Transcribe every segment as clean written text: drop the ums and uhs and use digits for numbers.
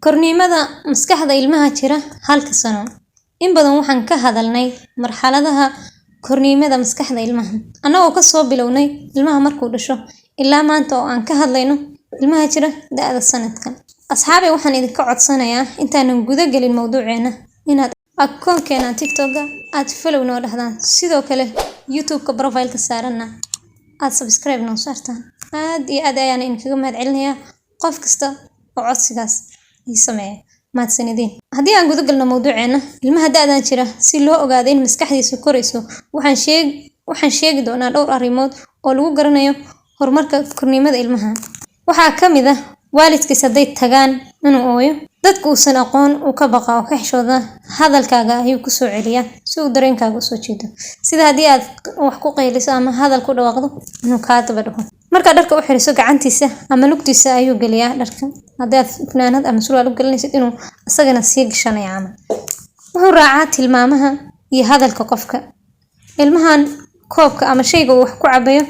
Korniimada maskaxda ilmaha jira halka sano. In badan waxaan ka hadalnay marxaladaha korniimada maskaxda ilmaha, annagoo kasoo bilownay ilmaha markuu dhasho ilaa maanta oo aan ka hadlayno ilmaha jira da'da sanadkan. Asxaabay, waxaan idinka codsanayaa intaanan guda gelin mowduuceena inaad akoonkeena TikTok-ga aad follow noo dhahdaan, sidoo kale YouTube-ka profile-ka saaranna aad subscribe noo saartaan. Aad iyo aad ayaan idinkaga mahad celinayaa qof kasta oo codsigaas ii sameeya. Mahadsanidin. Haddii aan guda galno mowduuceena, ilmaha da'dan jira si loo ogaado in maskaxdiisu korayso, waxaan sheegi doonaa dhowr arrimood oo lagu garanayo horumarka korniimada ilmaha. Waxaa ka mid ah waalidkiis hadday tagaan inuu ooyo, dadka uusan aqoon uu ka baqa oo ka xishooda, hadalkaaga ayuu kusoo celiyaa si uu dareenkaaga usoo jiito. Sida haddii aad wax ku qayliso ama hadal ku dhawaaqdo, inuu kaa daba dhaho. Markaad dharka u xiriso, gacantiisa ama lugtiisa ayuu geliyaa dharka. Haddii aad funaanad ama surwaal u gelinaysid, inuu isagana sii gashanaya camal. Wuxuu raacaa tilmaamaha iyo hadalka qofka. Ilmahan koobka ama shayga uu wax ku cabayo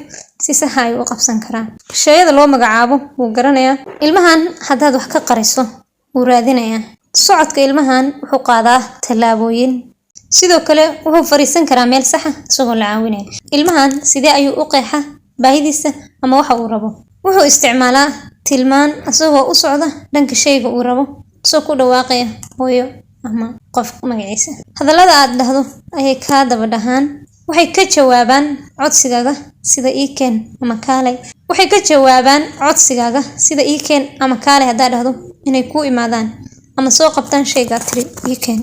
si sax ah ayuu u qabsan karaa. Shayada loo magacaabo wuu garanayaa. Ilmahan haddaad wax ka qariso, wuu raadinayaa. Socodka ilmahan wuxuu qaadaa tallaabooyin. Sidoo kale wuxuu fariisan karaa meel sax ah isagoo la caawinayo. Ilmahan sidee ayuu u qeexaa baahidiisa ama waxa uu rabo? Wuxuu isticmaalaa tilmaan isagoo u socda dhanka shayga uu rabo, isagoo ku dhawaaqaya hooyo ama qof magaciisa. Hadallada aad dhahdo ayay kaa daba dhahaan. Waxay ka jawaabaan codsigaaga sida "ii keen" ama "kaalay". Waxay ka jawaabaan codsigaaga sida "ii keen" ama "kaalay" haddaad dhahdo, inay kuu imaadaan ama soo qabtaan shaygaad tiri "ii keen".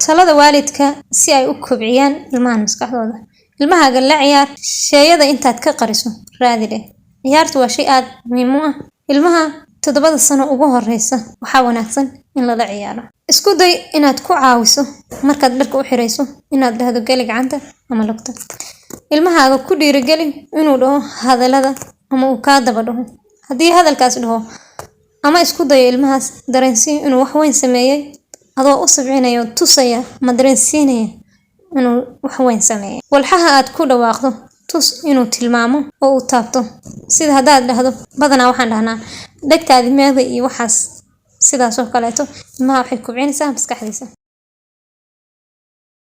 Talada waalidka si ay u kobciyaan ilmahan maskaxdooda. Ilmahaaga la ciyaar, shayada intaad ka qariso raadi dheh. Ciyaartu waa shay aad muhiim u ah. Ilmaha 7da sano ugu horeysa waxaa wanaagsan in lala ciyaaro. Isku day inaad ku caawiso markaad dharka u xirayso, inaad dhahdo "geli gacanta" ama lugta. Ilmahaaga ku dhiirigeli inuu dhaho hadallada ama uu kaa daba dhaho. Haddii hadalkaas dhaho ama isku dayo ilmahaas, dareensii inuu wax weyn sameeyay, adoo u sabcinaya oo tusaya ama dareensiinaya inuu wax weyn sameeyay. Walxaha aad ku dhawaaqdo tus inuu tilmaamo oo uu taabto. Sida haddaad dhahdo, badanaa waxaan dhahnaa "dhegtaadi meeday" iyo waxaas sidaas oo kaleeto, ilmaha waxay kobcinaysaa maskaxdiisa.